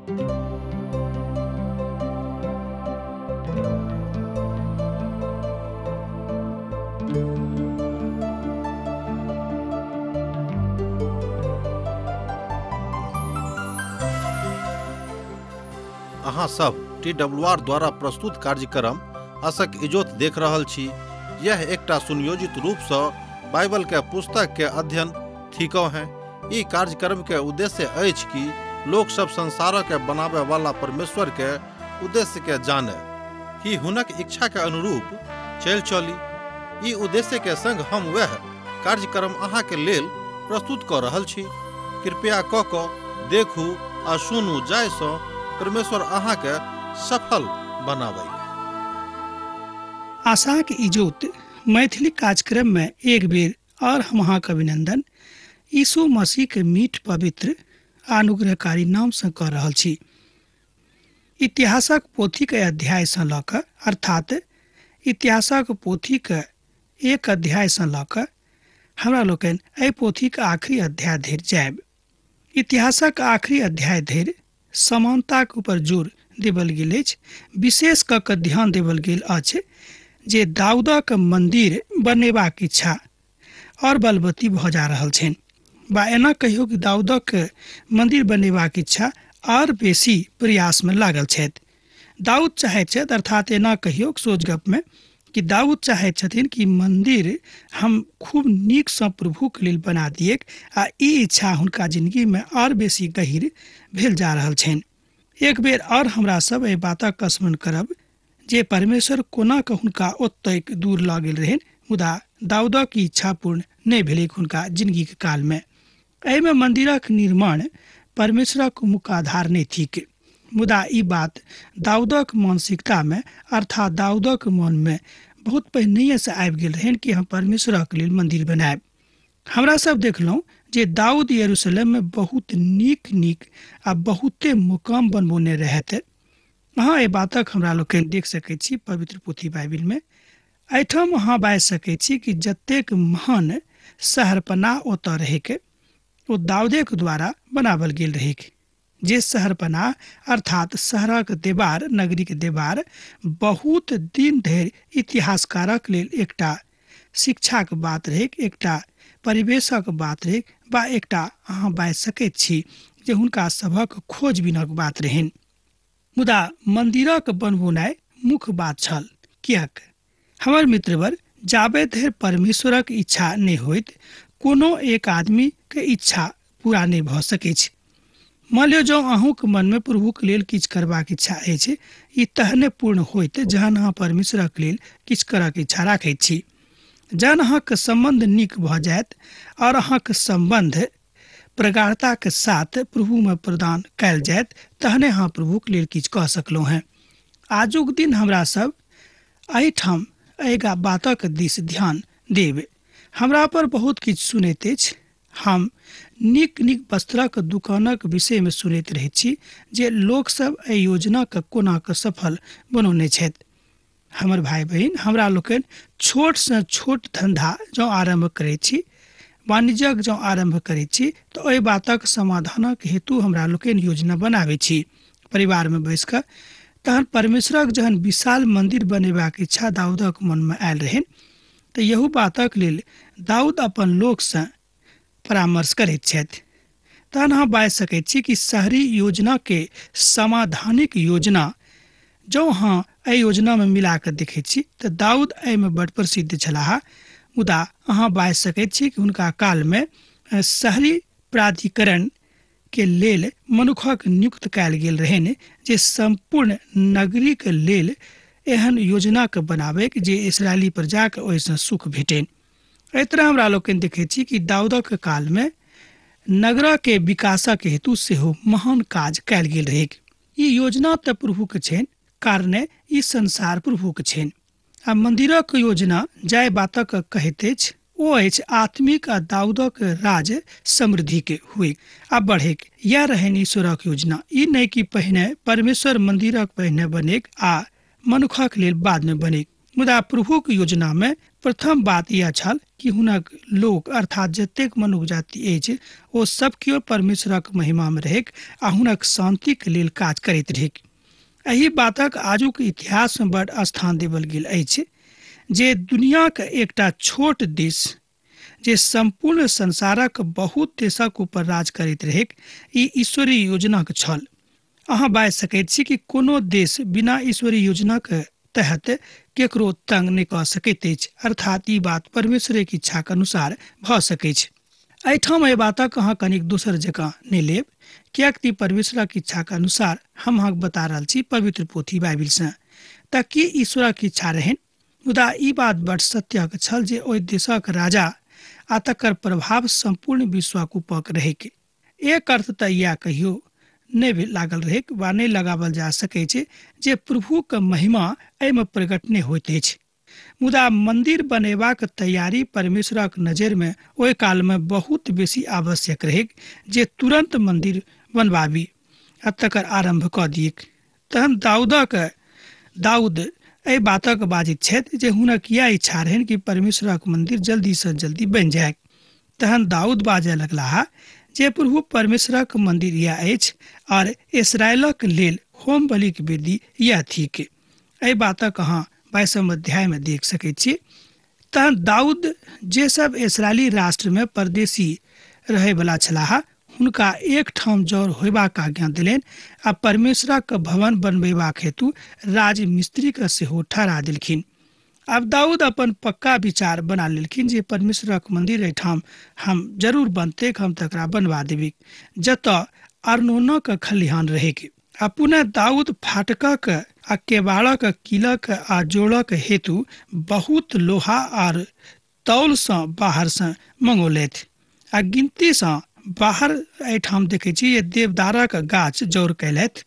अहाँ सब TWR द्वारा प्रस्तुत कार्यक्रम आशक इजोत देख रहल छी। यह एकटा सुनियोजित रूप से बाइबल के पुस्तक के अध्ययन थिको हैं। ई कार्यक्रम के उद्देश्य अछि कि लोग सब संसार के बनावे वाला परमेश्वर के उद्देश्य के जाने कि हुनक इच्छा के अनुरूप चल चली। ई उद्देश्य के संग हम वह कार्यक्रम अहाँ के लेल प्रस्तुत कर रहल छी। कृपया क क देखू आ सुनू जाय सँ परमेश्वर अहाँ के सफल बनावे। आशाक इजोत मैथिली कार्यक्रम में एक बेर और हम अहाँ के अभिनंदन यीशु मसीह के मीठ पवित्र अनुग्रहकारी नाम से कर रहल छी। इतिहासक पोथी के अध्याय से लऽ कऽ अर्थात इतिहासक पोथी के एक अध्याय से लऽ कऽ हमरा लोकनि एहि पोथी के आखिरी अध्याय धरि जायब। इतिहासक आखिरी अध्याय धरि समानताक ऊपर जोर देवल गेल अछि, विशेष कऽ कऽ ध्यान देवल गेल अछि जे दाऊदक मंदिर बनेबाक इच्छा और बलवती भऽ जा रहल छनि, बा एना कहियो कि दाऊदक मंदिर बनेबाक इच्छा और बेसी प्रयास में लागल छथि। दाऊद चाहैत छथि, अर्थात एना कहियो सोच गप में कि दाऊद चाहैत छथिन कि मंदिर हम खूब नीकसँ प्रभुके लेल बना दिएक, आ ई इच्छा हुनका जिंदगी में और बेसी गहीर भेल जा रहल छनि। एक बेर और हमरा सब एहि बातक स्मरण करब जे परमेश्वर कोना कऽ हुनका ओतेक दूर लऽ गेल रहनि, मुदा दाऊदक इच्छा पूर्ण नहि भेलैक हुनका जिंदगीके कालमे। एहिमे मंदिरक निर्माण परमेश्वरक मुख्य आधार नहि थिक, मुदा ई बात दाऊदक मानसिकतामे अर्थात दाऊदक मनमे बहुत पहिनहिएसँ आबि गेल रहनि कि हम परमेश्वरक लेल मंदिर बनायब। हमरा सब देखलहुँ जे दाऊद यरूशलेममे बहुत नीक नीक आ बहुते मुकाम बनबौने रहथि। अहाँ एहि बातक हमरा लोकनि देख सकैत छी पवित्र पोथी बाइबिलमे। एहिठाम अहाँ बाजि सकैत छी कि जतेक महान शहरपनाह ओतऽ रहैक ओ दाऊदेक द्वारा बनावल गेल रहैक। जे शहरपनाह अर्थात शहरक देवार, नगरीक देवार बहुत दिन धरि इतिहासकारक लेल एकटा शिक्षाक बात रहैक, एकटा परिवेशक बात रहैक, बा एकटा अहाँ बाजि सकैत छी जे हुनका सभक खोजबीनक बात रहनि। मुदा मंदिरक बनबौनाइ मुख्य बात छल। किएक? हमर मित्रवर, जाबे धरि परमेश्वरक इच्छा नहि होइत कोनो एक आदमीके इच्छा पूरा नहि भऽ सकैत। मान लियौ जँ अहूँके मनमे प्रभुके लेल किछु करबाक इच्छा अछि, ई तहने पूर्ण होइत जहन अहाँ परमेश्वरक लेल किछु करऽके इच्छा राखैत छी। जहन अहाँके सम्बन्ध नीक भऽ जायत और अहाँके सम्बन्ध प्रगाढ़ताके साथ प्रभुमे प्रदान कयल जायत तहने अहाँ प्रभुके लेल किछु कऽ सकलहुँ हेँ। आजुक दिन हमरा सब एहिठाम एहि बातक दिस ध्यान देब। हमरा पर बहुत किछु सुनैत अछि। हम नीक नीक वस्त्रक दुकानक विषयमे सुनैत रहैत छी जे लोकसभ एहि योजनाके कोना कऽ सफल बनौने छथि। हमर भाई बहिन, हमरा लोकनि छोटसँ छोट धन्धा जँ आरम्भ करैत छी, वाणिज्यक जँ आरम्भ करैत छी, तऽ ओहि बातक समाधानक हेतु हमरा लोकनि योजना बनाबै छी परिवारमे बैस कऽ। तहन परमेश्वरक जहन विशाल मंदिर बनेबाक इच्छा दाऊदक मनमे आयल रहनि तऽ यहू बातक लेल दाऊद अपन लोकसँ परामर्श करैत छथि। तहन अहाँ बाजि सकैत छी कि शहरी योजनाके समाधानिक योजना जँ अहाँ एहि योजनामे मिला कऽ देखैत छी तऽ दाऊद एहिमे बड प्रसिद्ध छलाह। मुदा अहाँ बाजि सकैत छी कि हुनका कालमे शहरी प्राधिकरण के लेल मनुखक नियुक्त कयल गेल रहनि जे सम्पूर्ण नगरीके लेल एहन योजनाके बनाबैक जे इसराइली प्रजाके ओहिसँ सुख भेटनि। एहि तरह हमरा लोकनि देखैत छी कि दाऊदक कालमे नगरके विकासक हेतु सेहो महान काज कयल गेल रहैक। ई योजना तऽ प्रभुके छनि, कारणे ई संसार प्रभुके छनि। आ मंदिरक योजना जाहि बातक कहैत अछि ओ अछि आत्मिक आ दाऊदक राज समृद्धिके हुए आ बढ़ेक। यह रहनि ईश्वरक योजना। ई नहि कि पहिने परमेश्वर मंदिरक पहिने बनेक आ मनुखक लेल बादमे बनेक, मुदा प्रभुक योजनामे प्रथम बात यह छल कि हुनक लोक अर्थात जतेक मनुख जाति अछि ओ सब केओ परमेश्वरक महिमामे रहैक आ हुनक शान्तिक लेल काज करैत रहैक। एहि बातक आजुक इतिहासमे बड स्थान देवल गेल अछि जे दुनियाक एकटा छोट देश जे सम्पूर्ण संसारक बहुत देशक ऊपर राज करैत रहैक, ई ईश्वरीय योजनाक छल। अहाँ बाजि सकैत छी कि कोनो देश बिना ईश्वरीय योजनाक तहत केकरो तंग नहि कऽ सकैत अछि, अर्थात ई बात परमेश्वरक इच्छाक अनुसार भऽ सकैछ। एहिठाम एहि बातक अहाँ कनिक दोसर जकाँ नहि लेब, किएक तऽ परमेश्वरक इच्छाक अनुसार हम अहाँके बता रहल छी पवित्र पोथी बाइबिलसँ। तऽ की ईश्वरक इच्छा रहनि? मुदा ई बात बड सत्यक छल जे ओहि देशक राजा आ तकर प्रभाव सम्पूर्ण विश्वक ऊपर रहैक। एक अर्थ तऽ इएह कहियो नहि लागल रहैक वा नहि लगावल जा सकै छै जे प्रभुक महिमा एहिमे प्रकट नहि होइत अछि। मुदा मंदिर बनेबाक तैयारी परमेश्वरक नजरिमे ओहि कालमे बहुत बेसी आवश्यक रहैक जे तुरन्त मंदिर बनबाबी आ तकर आरम्भ कऽ दियैक। तहन दाऊद एहि बातक बाजैत छथि जे हुनक इएह इच्छा रहनि कि परमेश्वरक मंदिर जल्दीसँ जल्दी बनि जाय। तहन दाऊद बाजय लगलाह जे प्रभु परमेश्वरक मंदिर इएह अछि और इसराइलक लेल होम बलिक वेदी इएह थिक। एहि बातक अहाँ 22 अध्यायमे देख सकैत छी। तहन दाऊद जे सब इसराइली राष्ट्रमे परदेशी रहैवला छलाह हुनका एक ठाम जौर होयबाक आज्ञा देलनि आ परमेश्वरक भवन बनबेबाक हेतु राजमिस्त्रीके सेहो ठहरा देलखिन। आब दाऊद अपन पक्का विचार बना लेलखिन जे परमेश्वरक मंदिर एहिठाम हम जरूर बनतैक, हम तकरा बनवा देबै जतऽ अर्नोनक खलिहान रहैक। आ पुनः दाऊद फाटकक आ केबाड़क कीलक आ जोड़क हेतु बहुत लोहा आर तौलसँ बाहरसँ मंगौलथि आ गिनतीसँ बाहर एहिठाम देखै छी जे देवदारक गाछ जौर कयलथि,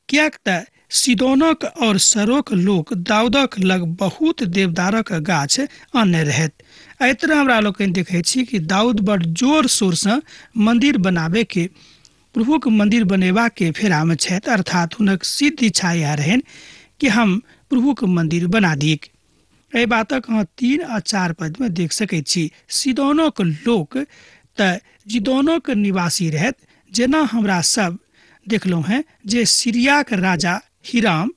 किएक तऽ सिदोनक और सरोक लोक दाऊदक लग बहुत देवदारक गाछ आनने रहथि। एहि तरह हमरा लोकनि देखै छी कि दाऊद बड़ जोर शोरसँ मंदिर बनाबैके, प्रभुक मंदिर बनेबाके फेरामे छथि, अर्थात हुनक सिद्ध इच्छा इएह रहनि कि हम प्रभुक मंदिर बना दियैक। एहि बातक अहाँ 3 आ 4 पदमे देख सकैत छी। सिदोनक लोक तऽ जिदोनक निवासी रहथि, जेना हमरा सब देखलहुँ हेँ जे सीरियाक राजा हिराम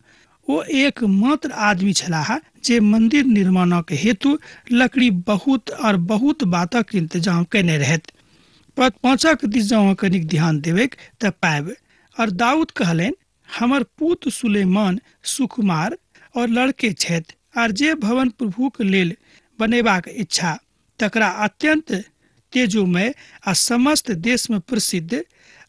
ओ एकमात्र आदमी छलाह जे मंदिर निर्माणक हेतु लकड़ी बहुत और बहुत बातक इंतजाम कयने रहथि। पद 5 दिस जँ अहाँ कनिक ध्यान देबैक तऽ पायब। और दाऊद कहलनि, हमर पूत सुलेमान सुकुमार और लड़के छथि आर जे भवन प्रभुक लेल बनेबाक इच्छा तकरा अत्यंत तेजोमय आ समस्त देशमे प्रसिद्ध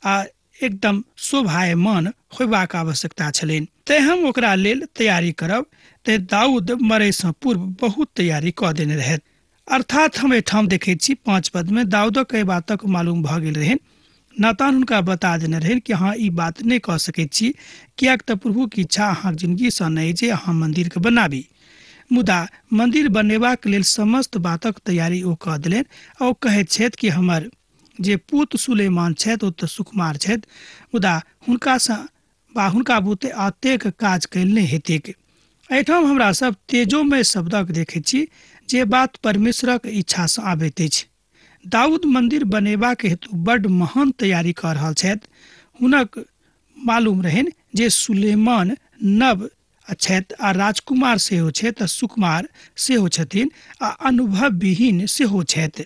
आ एकदम शोभायमान होयबाक आवश्यकता छलनि, तें हम ओकरा लेल तैयारी करब। तें दाऊद मरैसँ पूर्व बहुत तैयारी कऽ देने रहथि। अर्थात हम एहिठाम देखैत छी 5 पदमे दाऊदक एहि बातक मालूम भऽ गेल रहनि। नातान हुनका बता देने रहनि कि अहाँ ई बात नहि कऽ सकैत छी, किएक तऽ प्रभुक इच्छा अहाँक जिंदगीसँ नहि जे अहाँ मन्दिरके बनाबी। मुदा मन्दिर बनेबाक लेल समस्त बातक तैयारी ओ कऽ देलनि आ ओ कहैत छथि कि हमर जे पूत सुलेमान छथि ओ तऽ सुकुमार छथि, मुदा हुनकासँ वा हुनका बुते अतेक काज कयल नहि हेतैक। एहिठाम हमरा सब तेजोमय शब्दक देखैत छी जे बात परमेश्वरक इच्छासँ आबैत अछि। दाऊद मंदिर बनेबाक हेतु बड महान तैयारी कऽ रहल छथि। हुनक मालूम रहनि जे सुलेमान नव छथि आ राजकुमार सेहो छथि आ सुकुमार सेहो छथिन आ अनुभवविहीन सेहो छथि।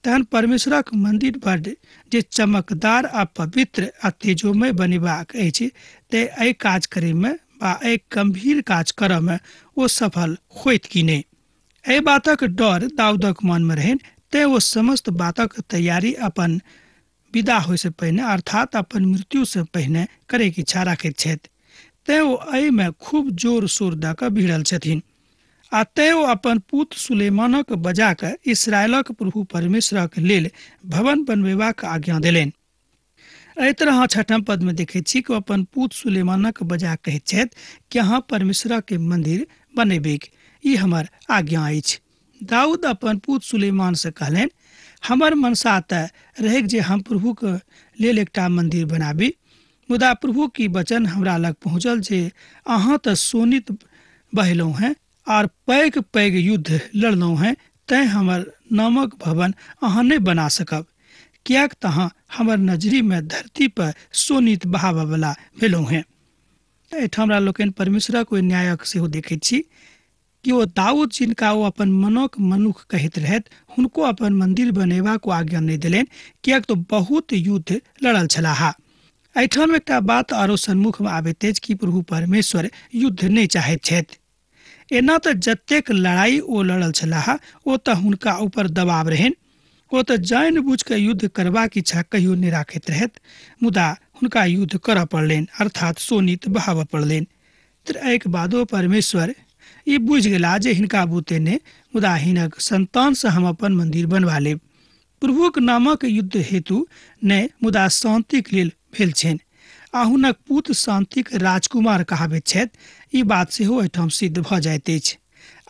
तहन परमेश्वरक मंदिर बड जे चमकदार आ पवित्र आ तेजोमय बनेबाक अछि, ते एहि काज करैमे वा एहि गंभीर काज करऽमे ओ सफल होइत कि नहि, एहि बातक डर दाऊदक मनमे रहनि। तें ओ समस्त बातक तैयारी अपन विदा होइसँ पहिने अर्थात अपन मृत्युसँ पहिने करैके इच्छा राखैत छथि। तें ओ एहिमे खूब जोर शोर दऽ कऽ भिड़ल छथिन आ तें ओ अपन पूत सुलेमानक बजा कऽ इसराइलक प्रभु परमेश्वरक लेल भवन बनबेबाक आज्ञा देलनि। एहि तरह अहाँ 6 पदमे देखैत छी कि ओ अपन पूत सुलेमानक बजा कहैत छथि कि अहाँ परमेश्वरक मंदिर बनेबैक, ई हमर आज्ञा अछि। दाऊद अपन पूत सुलेमानसँ कहलनि, हमर मनसा तऽ रहैक जे हम प्रभुक लेल एकटा मंदिर बनाबी, मुदा प्रभु की वचन हमरा लग पहुँचल जे अहाँ तऽ सोनित बहेलहुँ हेँ आर पैघ पैघ युद्ध लड़लहुँ हेँ, तैँ हमर नामक भवन अहाँ नहि बना सकब, किएक तऽ अहाँ हमर नजरीमे धरती पर शोणित बहाबयवला भेलहुँ हेँ। एहिठाम हमरा लोकनि परमेश्वरक ओहि न्यायक सेहो देखैत छी कि ओ दाऊद, जिनका ओ अपन मनक मनुख कहैत रहथि, हुनको अपन मन्दिर बनेबाक ओ आज्ञा नहि देलनि, किएक तऽ बहुत युद्ध लड़ल छलाह। एहिठाम एकटा बात आरो सन्मुखमे आबैत अछि कि प्रभु परमेश्वर युद्ध नहि चाहैत छथि। एना तऽ जतेक लड़ाइ ओ लड़ल छलाह ओ तऽ हुनका ऊपर दबाव रहनि, ओ तऽ जानि बुझि कऽ युद्ध करबाक इच्छा कहियो नहि राखैत रहथि, मुदा हुनका युद्ध करऽ पड़लनि, अर्थात शोणित बहाबऽ पड़लनि। एहिके बादो परमेश्वर ई बुझि गेला जे हिनका बूते नहि, मुदा हिनक संतानसँ हम अपन मन्दिर बनवा लेब। प्रभुक नामक युद्ध हेतु नहि, मुदा शान्तिक लेल भेल छनि आ हुनक पुत्र शान्तिक राजकुमार कहाबैत छथि। ई बात सेहो एहिठाम सिद्ध भऽ जाइत अछि।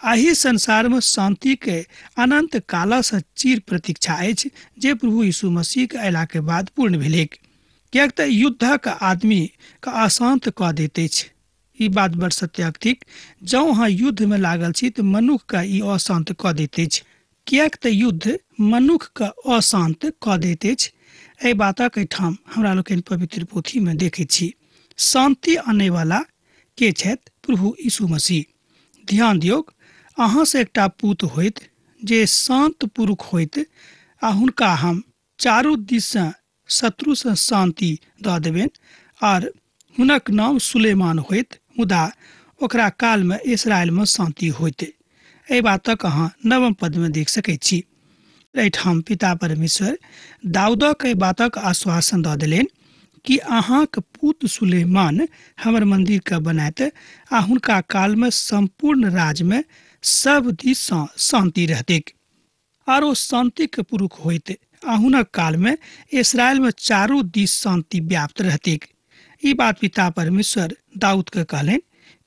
एहि संसारमे शान्तिके अनन्त कालसँ चिर प्रतीक्षा अछि, जे प्रभु यीशु मसीहके अयलाके बाद पूर्ण भेलैक। किएक तऽ युद्धक आदमीके अशान्त कऽ दैत अछि। ई बात बड़ सत्यक थिक। जँ अहाँ युद्धमे लागल छी तऽ मनुखके ई अशान्त कऽ दैत अछि, किएक तऽ युद्ध मनुखके अशान्त कऽ दैत अछि। एहि बातक एहिठाम हमरा लोकनि पवित्र पोथीमे देखैत छी। शान्ति आनयवला के छथि? प्रभु यीशु मसीह। ध्यान दियौक, अहाँसँ एकटा पूत होइत जे शान्त पुरुष होइत आ हुनका हम चारू दिससँ शत्रुसँ शान्ति दऽ देबनि आर हुनक नाम सुलेमान होइत, मुदा ओकरा कालमे इसराइलमे शान्ति होइत। एहि बातक अहाँ नवम पदमे देख सकैत छी। एहिठाम पिता परमेश्वर दाऊदक एहि बातक आश्वासन दऽ देलनि कि अहाँक पूत सुलेमान हमर मन्दिरके बनायत आ हुनका कालमे सम्पूर्ण राज्यमे सब दिससँ शान्ति रहतैक आर ओ शान्तिक पुरुष होइत आ हुनक कालमे इसराइलमे चारू दिस शान्ति व्याप्त रहतैक। ई बात पिता परमेश्वर दाऊदके कहलनि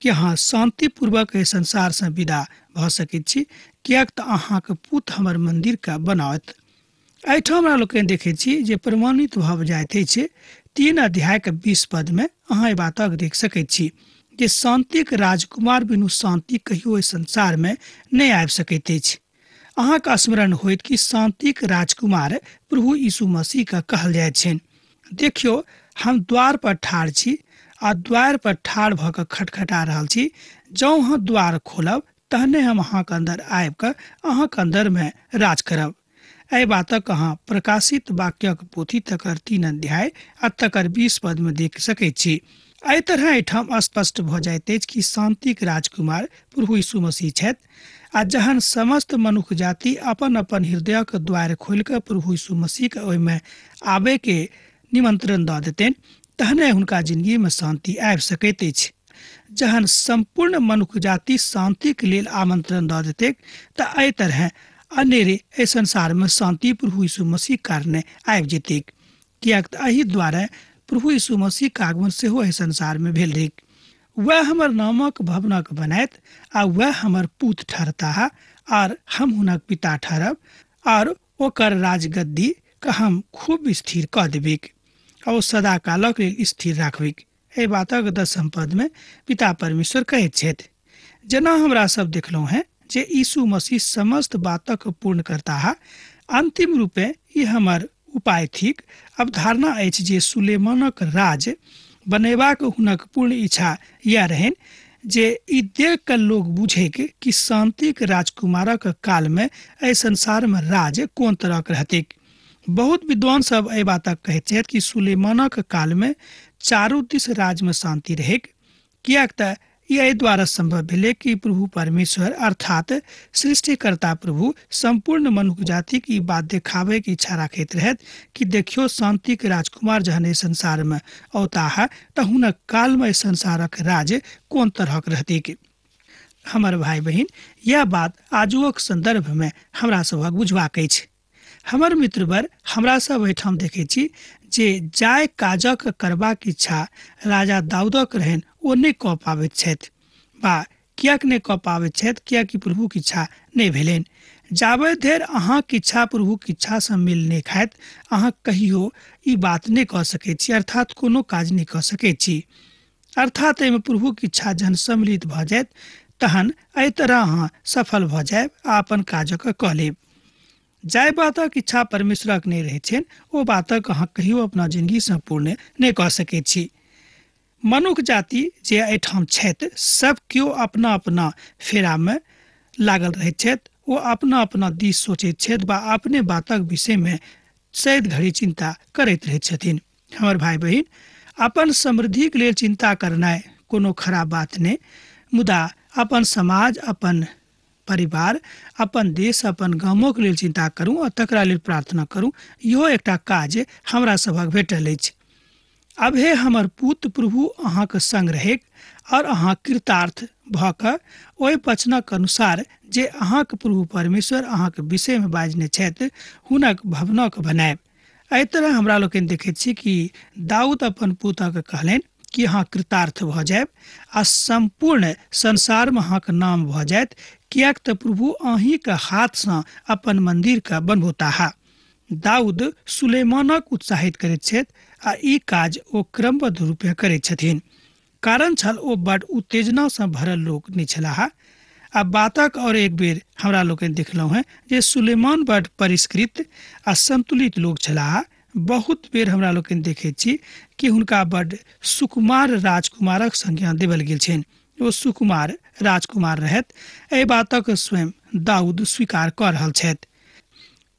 कि अहाँ शान्तिपूर्वक एहि संसारसँ विदा भऽ सकैत छी, किएक तऽ अहाँके पुत हमर मन्दिरके बनाओत। एहिठाम हमरा लोकनि देखैत छी जे प्रमाणित भऽ जाइत अछि। 3 अध्यायके 20 पदमे अहाँ एहि बातक देख सकैत छी जे शान्तिक राजकुमार बिनु शान्ति कहियो एहि संसारमे नहि आबि सकैत अछि। अहाँके स्मरण होइत कि शान्तिक राजकुमार प्रभु यीशु मसीहके कहल जाइत छनि। देखियौ, हम द्वार पर ठाढ़ छी आ द्वार पर ठाढ़ भऽ कऽ खटखटा रहल छी। जँ अहाँ द्वार खोलब तहने हम अहाँके अन्दर आबि कऽ अहाँके अन्दरमे राज करब। एहि बातक अहाँ प्रकाशित वाक्यक पोथी तकर 3 अध्याय आ तकर 20 पदमे देख सकैत छी। एहि तरह एहिठाम स्पष्ट भऽ जाइत अछि कि शान्तिक राजकुमार प्रभु यीशु मसीह छथि आ जहन समस्त मनुख जाति अपन अपन हृदयक द्वार खोलि कऽ प्रभु यीशु मसीहके ओहिमे आबयके निमंत्रण दऽ देतनि तहने हुनका जिंदगीमे शान्ति आबि सकैत अछि। जहन सम्पूर्ण मनुख जाति शान्तिक लेल आमंत्रण दऽ देतैक तऽ एहि तरह अनेरे एहि संसारमे शान्ति प्रभु यीशु मसीह कारणे आबि जेतैक, किएक तऽ एहि द्वारे प्रभु यीशु मसीहक आगमन सेहो एहि संसारमे भेल रहैक। वएह हमर नामक भवनक बनायत आ वएह हमर पूत ठहरताह आर हम हुनक पिता ठहरब आर ओकर राजगद्दी के हम खूब स्थिर कऽ देबैक आ ओ सदाकालक लेल स्थिर राखबैक। एहि बातक 10 पदमे पिता परमेश्वर कहैत छथि। जेना हमरा सब देखलहुँ हेँ जे यीशु मसीह समस्त बातक पूर्ण करताह, अंतिम रूपे ई हमर उपाय थिक। अवधारणा अछि जे सुलेमानक राज बनेबाक हुनक पूर्ण इच्छा यैह रहनि जे ई देख कऽ लोक बुझैक कि शान्तिक राजकुमारक कालमे एहि संसारमे राज कोन तरहक रहतैक। बहुत विद्वान सब एहि बातक कहैत छथि कि सुलेमानक कालमे चारू दिस राज्यमे शान्ति रहैक, किएक तऽ ई एहि द्वारा संभव भेलै कि प्रभु परमेश्वर अर्थात सृष्टिकर्ता प्रभु सम्पूर्ण मनुख जातिक ई बात देखाबैके इच्छा राखैत रहथि कि देखियौ, शान्तिक राजकुमार जहन एहि संसारमे औताह तऽ हुनक कालमे एहि संसारक राज कोन तरहक रहतैक। हमर भाई बहिन, यह बात आजुक संदर्भमे हमरा सभक बुझबाक अछि। हमर मित्रवर, हमरा सब एहिठाम देखै छी जे जाय काजक करबाक इच्छा राजा दाऊदक रहनि ओ नहि कऽ पाबैत छथि, बा किएक नहि कऽ पाबैत छथि? किएकि प्रभुक इच्छा नहि भेलनि। जाबे धरि अहाँक इच्छा प्रभुक इच्छासँ मेल नहि खायत, अहाँ कहियो ई बात नहि कऽ सकैत छी, अर्थात कोनो काज नहि कऽ सकैत छी। अर्थात एहिमे प्रभुक इच्छा जहन सम्मिलित भऽ जायत तहन एहि तरह अहाँ सफल भऽ जायब आ अपन काजक कऽ लेब। जाहि बातक इच्छा परमेश्वरक नहि रहै छनि ओ बातक अहाँ कहियो अपना जिनगीसँ पूर्ण नहि कऽ सकैत छी। मनुख जाति जे एहिठाम छथि सब केओ अपना अपना फेरामे लागल रहैत छथि, ओ अपना अपना दिस सोचैत छथि बा अपने बातक विषयमे सैद घड़ी चिन्ता करैत रहैत छथिन। हमर भाइ बहिन, अपन समृद्धिके लेल चिन्ता करनाइ कोनो खराब बात नहि, मुदा अपन समाज, अपन परिवार, अपन देश, अपन गामोके लेल चिन्ता करू आ तकरा लेल प्रार्थना करू, इहो एकटा काज हमरा सभक भेटल अछि। अब हे हमर पूत, प्रभु अहाँके संग रहैक और अहाँ कृतार्थ भऽ कऽ ओहि वचनक अनुसार जे अहाँके प्रभु परमेश्वर अहाँके विषयमे बाजने छथि हुनक भवनक बनायब। एहि तरह हमरा लोकनि देखैत छी कि दाऊद अपन पुतके कहलनि कि अहाँ कृतार्थ भऽ जायब आ सम्पूर्ण संसारमे अहाँके नाम भऽ जायत, किएक तऽ प्रभु अहीँके हाथसँ अपन मन्दिरके बनबौताह। दाऊद सुलेमानक उत्साहित करैत छथि आ ई काज ओ क्रमबद्ध रूपे करैत छथिन। कारण छल ओ बड उत्तेजनासँ भरल लोक नहि छलाह। आ बातक और एक बेर हमरा लोकनि देखलहुँ हेँ जे सुलेमान बड परिष्कृत आ संतुलित लोक छलाह। बहुत बेर हमरा लोकनि देखैत छी कि हुनका बड सुकुमार राजकुमारक संज्ञा देवल गेल छनि। ओ सुकुमार राजकुमार रहथि, एहि बातक स्वयं दाऊद स्वीकार कऽ रहल छथि।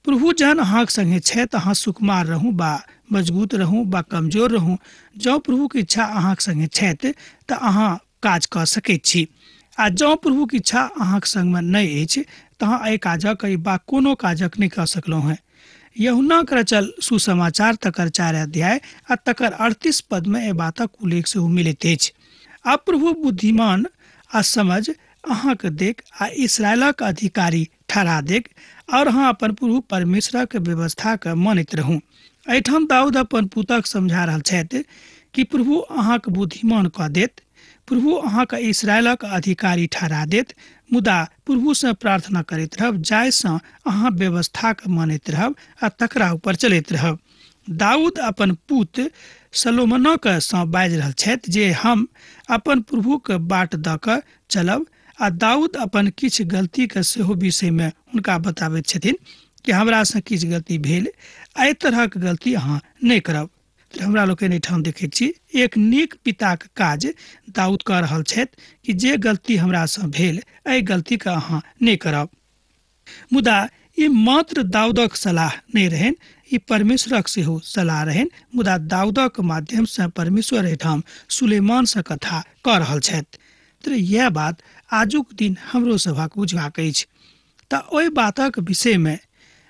प्रभु जहन अहाँके संगे छथि अहाँ सुकुमार रहू बा मजबूत रहू बा कमजोर रहू, जँ प्रभुके इच्छा अहाँके संगे छथि तऽ अहाँ काज कऽ सकैत छी, आ जँ प्रभुके इच्छा अहाँके संगमे नहि अछि तऽ अहाँ एहि काजक बा कोनो काजक नहि कऽ सकलहुँ हेँ। यूहन्नाक रचल सुसमाचार तकर 4 अध्याय आ तकर 38 पदमे एहि बातक उल्लेख सेहो मिलैत अछि। आब प्रभु बुद्धिमान आ समझ अहाँके देख आ इसराइलक अधिकारी ठहरा देख और अहाँ अपन प्रभु परमेश्वरक व्यवस्थाके मानैत रहू। एहिठाम दाऊद अपन पुतक समझा रहल छथि कि प्रभु अहाँके बुद्धिमान कऽ देत, प्रभु अहाँके इसराइलक अधिकारी ठहरा देत, मुदा प्रभुसँ प्रार्थना करैत रहब जाहिसँ अहाँ व्यवस्थाके मानैत रहब आ तकरा ऊपर चलैत रहब। दाऊद अपन पुत सलोमनक सँ बाजि रहल छथि जे हम अपन प्रभुके बाट दऽ कऽ चलब, आ दाऊद अपन किछु गलतीके सेहो विषयमे हुनका बताबैत छथिन कि हमरासँ किछु गलती भेल, एहि तरहक गलती अहाँ नहि करब। हमरा लोकनि एहिठाम देखैत छी एक नीक पिताक काज दाऊद कऽ रहल छथि कि जे गलती हमरासँ भेल एहि गलतीके अहाँ नहि करब। मुदा ई मात्र दाऊदक सलाह नहि रहनि, ई परमेश्वरक सेहो सलाह रहनि, मुदा दाऊदक माध्यमसँ परमेश्वर एहिठाम सुलेमानसँ कथा कऽ रहल छथि। तऽ इएह बात आजुक दिन हमरो सभक बुझबाक अछि। तऽ ओहि बातक विषयमे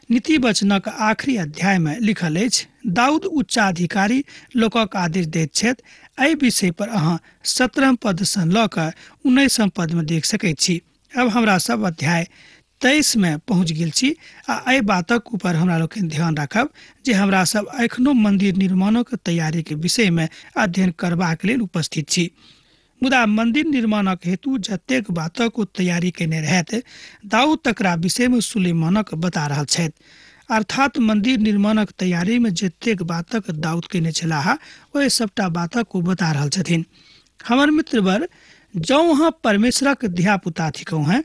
नीति वचनक आखिरी अध्यायमे लिखल अछि, दाऊद उच्चाधिकारी लोकक आदेश दैत छथि। एहि विषय पर अहाँ 17 पदसँ लऽ कऽ 19 पदमे देख सकैत छी। अब हमरा सब अध्याय 23 में पहुँच गेल छी आ एहि बातक ऊपर हमरा लोकनि ध्यान राखब जे हमरा सब एखनो मंदिर निर्माणक तैयारीके विषयमे अध्ययन करबाक लेल उपस्थित छी। मुदा मंदिर निर्माणक हेतु जतेक बातक ओ तैयारी केने रहथि दाऊद तकरा विषयमे सुलेमानक बता रहल छथि। अर्थात मंदिर निर्माणक तैयारीमे जतेक बातक दाऊद केने छलाह ओहि सबटा बातक ओ बता रहल छथिन। हमर मित्रवर, जँ अहाँ परमेश्वरक धियापुता थिकहुँ हेँ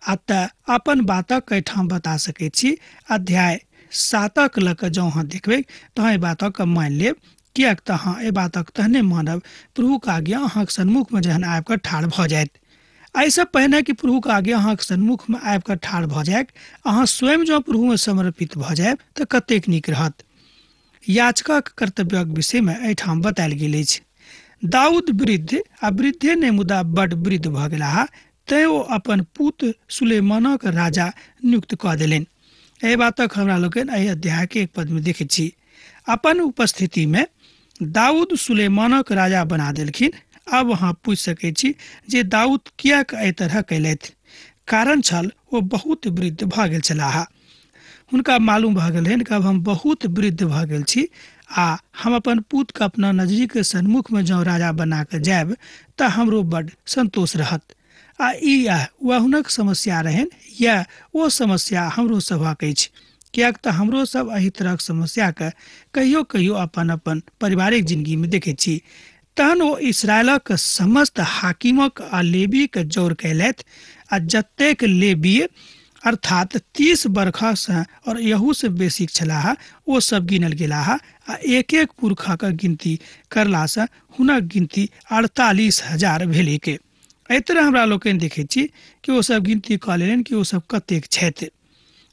आ तऽ अपन बातक एहिठाम बता सकैत छी। अध्याय 7 लऽ कऽ जँ अहाँ देखबै तऽ एहि बातक मानि लेब, किएक तऽ अहाँ एहि बातक तहने मानब प्रभुक आज्ञा अहाँके सन्मुखमे जहन आबि कऽ ठाढ़ भऽ जायत। एहिसँ पहिने कि प्रभुक आज्ञा अहाँके सन्मुखमे आबि कऽ ठाढ़ भऽ जायत, अहाँ स्वयं जँ प्रभुमे समर्पित भऽ जायब तऽ कतेक नीक रहत। याचकक कर्तव्यक विषयमे एहिठाम बतायल गेल अछि। दाऊद वृद्ध आ वृद्धे नहि मुदा बड वृद्ध भऽ गेलाह, तैं ओ अपन पुत सुलेमानक राजा नियुक्त कऽ देलनि। एहि बातक हमरा लोकनि एहि अध्यायके एक पदमे देखैत छी। अपन उपस्थितिमे दाऊद सुलेमानक राजा बना देलखिन। अब अहाँ पूछि सकैत छी जे दाऊद किएक एहि तरह कयलथि। कारण छल ओ बहुत वृद्ध भऽ गेल छलाह। हुनका मालूम भऽ गेल कि अब हम बहुत वृद्ध भऽ गेल छी आ हम अपन पुतके अपना नजरीके सन्मुखमे जँ राजा बना कऽ जायब तऽ हमरो बड संतोष रहत। आ ई वह हुनक समस्या रहनि, यह ओ समस्या हमरो सभक अछि, किएक तऽ हमरो सब एहि तरहक समस्याके कहियो कहियो अपन अपन पारिवारिक जिन्दगीमे देखै छी। तहन ओ इसराइलक समस्त हाकिमक आ लेबीके जौर कयलथि आ जतेक लेबी अर्थात 30 बरखसँ और यहूसँ बेसी छलाह ओ सब गिनल गेलाह आ एक एक पुरखाक गिनती करलासँ हुनक गिनती 48,000 भेलैक। एहि तरह हमरा लोकनि देखैत छी कि ओ सब गिनती कऽ लेलनि कि ओ सब कतेक छथि।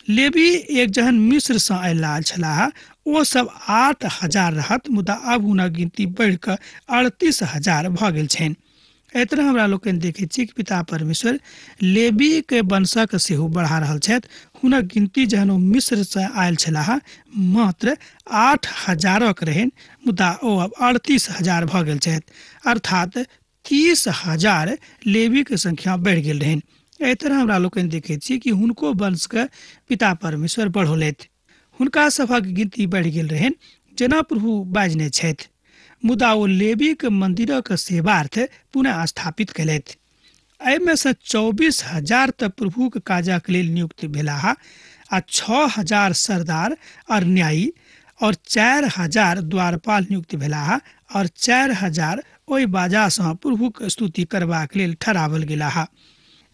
लेबी एक जहन मिस्रसँ अयला छलाह ओ सब 8,000 रहत, मुदा आब हुनक गिनती बढ़ि कऽ 38,000 भऽ गेल छनि। एहि तरह हमरा लोकनि देखैत छी कि पिता परमेश्वर लेबीके वंशक सेहो बढ़ा रहल छथि। हुनक गिनती जहन ओ मिस्रसँ आयल छलाह मात्र 8,000 रहनि, मुदा ओ आब 38,000 भऽ गेल छथि, अर्थात 30,000 लेबीके संख्या बढ़ि गेल रहनि। एहि तरह हमरा लोकनि देखैत छी कि हुनको वंशके पिता परमेश्वर बढ़ौलथि। हुनका सभक गिनती बढ़ि गेल रहनि जेना प्रभु बाजने छथि, मुदा ओ लेबीके मन्दिरक सेवार्थ पुनः स्थापित कयलथि। एहिमे सँ 24,000 तऽ प्रभुके काजक लेल नियुक्त भेलाह आ 6,000 सरदार और न्यायी और 4,000 द्वारपाल नियुक्त भेलाह और 4,000 ओहि बाजासँ प्रभुके स्तुति करबाक लेल ठहरावल गेलाह,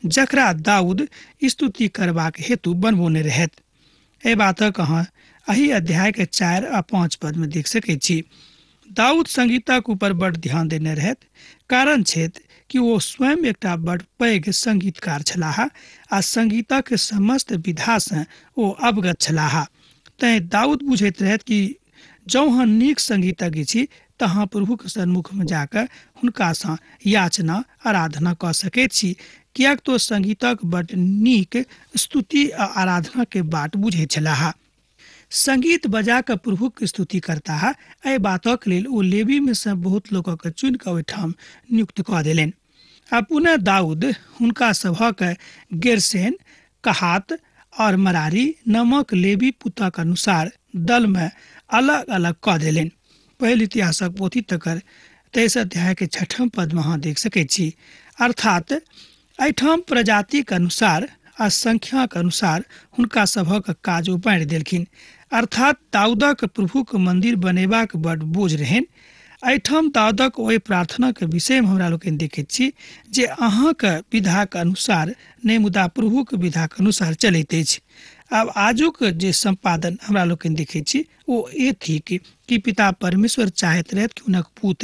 जकरा दाऊद स्तुति करबाक हेतु बनबौने रहथि। एहि बातक अहाँ एहि अध्यायके 4 आ 5 पदमे देख सकैत छी। दाऊद संगीतक ऊपर बड़ ध्यान देने रहथि, कारण छथि कि ओ स्वयं एकटा बड़ पैघ संगीतकार छलाह आ संगीतक समस्त विधासँ ओ अवगत छलाह। तैँ दाऊद बुझैत रहथि कि जँ अहाँ नीक संगीतज्ञ छी तऽ अहाँ प्रभुके सन्मुखमे जाकऽ हुनकासँ याचना आराधना कऽ सकैत छी, किएक तऽ संगीतक बड़ नीक स्तुति आ आराधनाके बाट बुझैत छलाह। संगीत बजा कऽ प्रभुके स्तुति करताह, एहि बातक लेल ओ लेबीमे सँ बहुत लोकके चुनि कऽ ओहिठाम नियुक्त कऽ देलनि। आ पुनः दाऊद हुनका सभक गेरसेन, कहात और मरारी नामक लेबी पुतक अनुसार दलमे अलग अलग कऽ देलनि। पहिल इतिहासक पोथी तकर 23 अध्यायके 6 पदमे अहाँ देख सकैत छी। अर्थात एहिठाम प्रजातिक अनुसार आ संख्याक अनुसार हुनका सभक काज ओ बाँटि देलखिन। अर्थात दाऊदक प्रभुक मंदिर बनेबाक बड़ बोझ रहनि। एहिठाम दाऊदक ओहि प्रार्थनाके विषयमे हमरा लोकनि देखैत छी जे अहाँके विधाक अनुसार नहि मुदा प्रभुक विधाक अनुसार चलैत अछि। आब आजुक जे सम्पादन हमरा लोकनि देखैत छी ओ ए थिक कि पिता परमेश्वर चाहैत रहथि कि हुनक पुत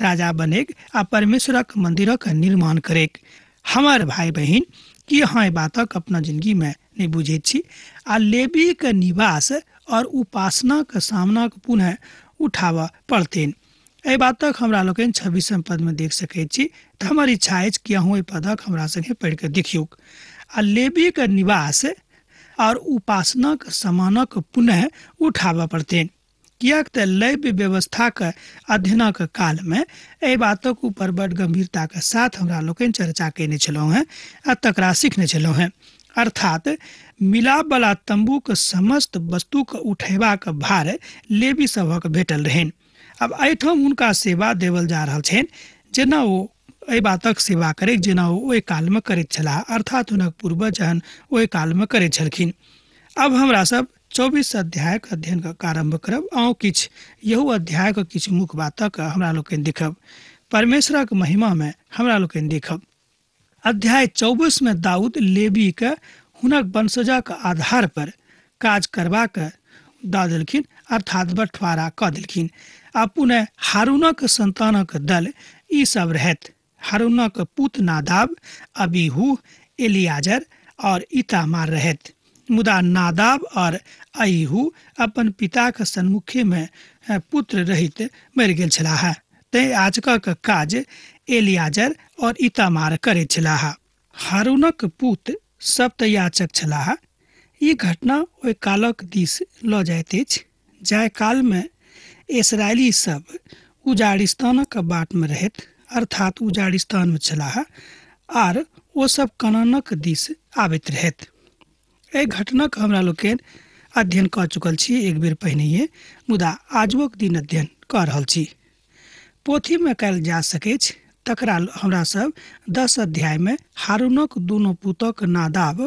राजा बनेक आ परमेश्वरक मंदिरक निर्माण करेक। हमर भाई बहिन, की अहाँ एहि बातक अपना जिंदगीमे नहि बुझैत छी? आ लेबीके निवास और उपासनाक सामनाक पुनः उठाबऽ पड़तनि। एहि बातक हमरा लोकनि 26 पदमे देख सकैत छी। तऽ हमर इच्छा अछि कि अहूँ एहि पदक हमरा संगे पढ़ि कऽ देखियौक। आ लेबीके निवास और उपासनाक सामानक पुनः उठाबऽ पड़तनि, किएक तऽ लैव्य व्यवस्थाक अध्ययनक कालमे एहि बातक ऊपर बड़ गंभीरताके साथ हमरा लोकनि चर्चा कयने छलहुँ हेँ आ तकरा सीखने छलहुँ हेँ। अर्थात मिलापवला तम्बूक समस्त वस्तुके उठेबाक भार लेबी सभक भेटल रहनि। आब एहिठाम हुनका सेवा देवल जा रहल छनि जेना ओ एहि बातक सेवा करे जेना ओ ओहि कालमे करैत छलाह, अर्थात हुनक पूर्वज जहन ओहि कालमे करैत छलखिन। अब हमरा सब 24 अध्यायक अध्ययन के आरम्भ करब। आउ किछु यहू अध्यायक किछु मुख्य बातक हमरा लोकनि देखब, परमेश्वरक महिमा में हमरा लोकनि देखब। अध्याय 24 में दाऊद लेबी के हुनक वंशजक आधार पर काज करबाक दऽ देलखिन, अर्थात बँटवारा कऽ देलखिन। आ पुनः हारूनक संतानक दल ई सब रहत। हारूनक पुत नादाब, अबीहू, एलियाजर और इतामार रहत। मुदा नादाब और अयहू अपन पिताक सन्मुखे में पुत्र रहित मरि गेल छलाह, तैं आजकक काज एलियाजर और इतामार करैत छलाह। हारूनक पुत सब तऽ याचक छलाह। ई घटना ओहि कालक दिस लऽ जाइत अछि जाहि कालमे इसराइली सब उजाड़िस्तानक बाटमे रहैत, अर्थात उजाड़िस्तानमे छलाह आर ओ सब कनानक दिस आबैत रहैत। एहि घटनाक हमरा लोकनि अध्ययन कऽ चुकल छी एक बेर पहिनहिए, मुदा आजुक दिन अध्ययन कऽ रहल छी। पोथीमे कयल जा सकैछ तकरा हमरा सब 10 अध्यायमे हारूनक दुनू पुतक नादाब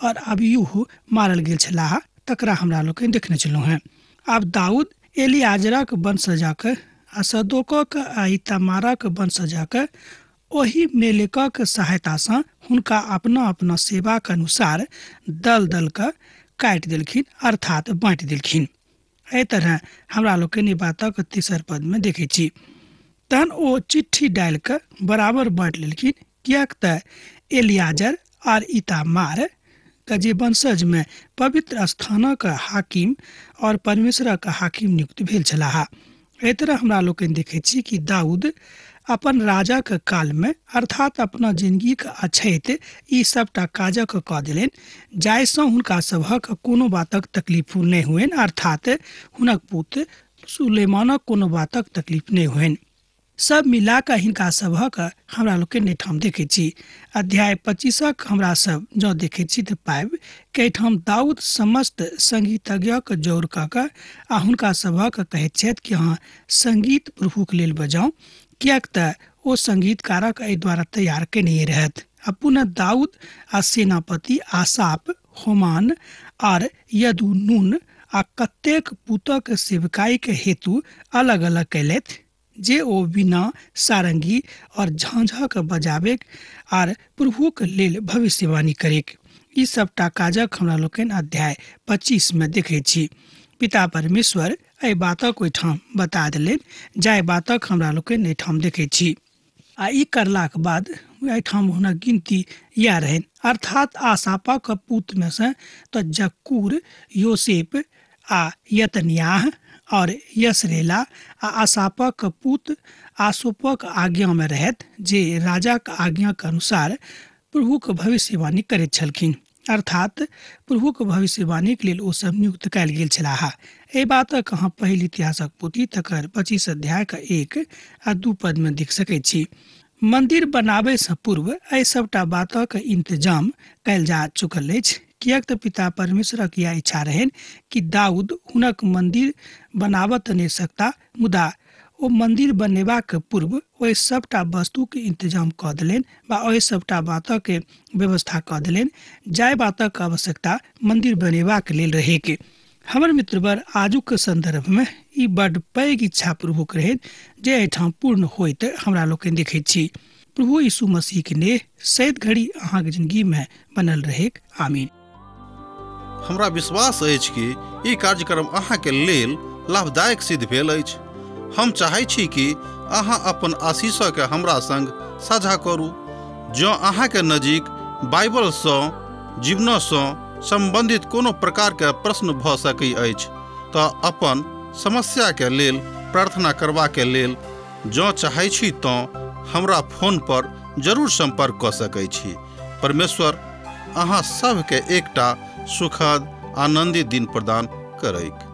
और अबीहू मारल गेल छलाह तकरा हमरा लोकनि देखने छलहुँ हेँ। आब दाऊद एलियाजरक वंशजक आ सदोकक आ इतामारक वंशजक ओहि मेलेकक सहायतासँ हुनका अपना अपना सेवाक अनुसार दल दलके काटि देलखिन अर्थात बाँटि देलखिन। एहि तरह हमरा लोकनि बातक तेसर पदमे देखै छी। तहन ओ चिट्ठी डालि कऽ बराबर बाँटि लेलखिन, किएक तऽ एलियाजर आर इतामार के जे वंशजमे पवित्र स्थानक हाकिम और परमेश्वरक हाकिम नियुक्त भेल छलाह। एहि तरह हमरा लोकनि देखै छी कि दाऊद अपन राजाक कालमे अर्थात अपना जिंदगीक अछैत ई सबटा काजक कऽ देलनि, जाहिसँ हुनका सभक कोनो बातक तकलीफ नहि होइन, अर्थात हुनक पुत्र सुलेमानक कोनो बातक तकलीफ नहि होइन। सब मिला कऽ हिनका सभक हमरा लोकनि एहिठाम देखै छी। अध्याय 25 हमरा सब जँ देखै छी तऽ पाबि कि एहिठाम दाऊद समस्त संगीतज्ञक जोर कऽ कऽ आ हुनका सभक कहैत छथि कि अहाँ संगीत प्रभुक लेल बजाउ, किएक तऽ ओ संगीतकारक एहि द्वारा तैयार केने रहथि। आ पुनः दाऊद आ सेनापति आसाप, होमान आर यदूनून आ कतेक पुतक सेवकाईके हेतु अलग अलग कयलथि, जे ओ बिना सारंगी और झांझक बजाबेक आर प्रभुक लेल भविष्यवाणी करेक। ई सबटा काजक हमरा लोकनि अध्याय 25 में देखै छी। पिता परमेश्वर एहि बातक ओहिठाम बता देलनि, जाहि बातक हमरा लोकनि एहिठाम देखै छी। आ ई करलाक बाद एहिठाम हुनक गिनती इएह रहनि, अर्थात आसापक पुत्रमे सँ तऽ जक्कूर, योसेफ आ यतन्याह और यसरेला आ आसापक पुत्र आसोपक आज्ञामे रहैत, जे राजाक आज्ञाक अनुसार प्रभुक भविष्यवाणी करैत छलखिन, अर्थात प्रभुक भविष्यवाणीक लेल ओ सब नियुक्त कयल गेल छलाह। एहि बातक अहाँ पहिल इतिहासक पोथी तकर 25 अध्यायक 1 आ 2 पदमे देख सकैत छी। मंदिर बनाबैसँ पूर्व एहि सबटा बातक इंतजाम कयल जा चुकल अछि, किएक तऽ पिता परमेश्वरक इएह इच्छा रहनि कि दाऊद हुनक मंदिर बनाबऽ तऽ नहि सकता, मुदा ओ मंदिर बनेबाक पूर्व ओहि सबटा वस्तुके इंतजाम कऽ देलनि वा ओहि सबटा बातक व्यवस्था कऽ देलनि, जाहि बातक आवश्यकता मंदिर बनेबाक लेल रहेक। हमर मित्रवर, आजुक संदर्भमे ई बड्ड पैघ इच्छा प्रभुक रहनि जे एहिठाम पूर्ण होइत हमरा लोकनि देखैत छी। प्रभु यीशु मसीहके नेह सैद घड़ी अहाँके जिंदगीमे बनल रहेक। आमीन। हमरा विश्वास अछि कि ई कार्यक्रम अहाँके लेल लाभदायक सिद्ध भेल अछि। हम चाहै छी कि अहाँ अपन आशीषके हमरा संग साझा करू। जँ अहाँके नजीक बाइबलसँ जीवनसँ सम्बन्धित कोनो प्रकारके प्रश्न भऽ सकै अछि तऽ अपन समस्याके लेल प्रार्थना करबाके लेल जँ चाहै छी तऽ हमरा फोन पर जरूर सम्पर्क कऽ सकै छी। परमेश्वर अहाँ सबके एकटा सुखद आनन्दित दिन प्रदान करैक।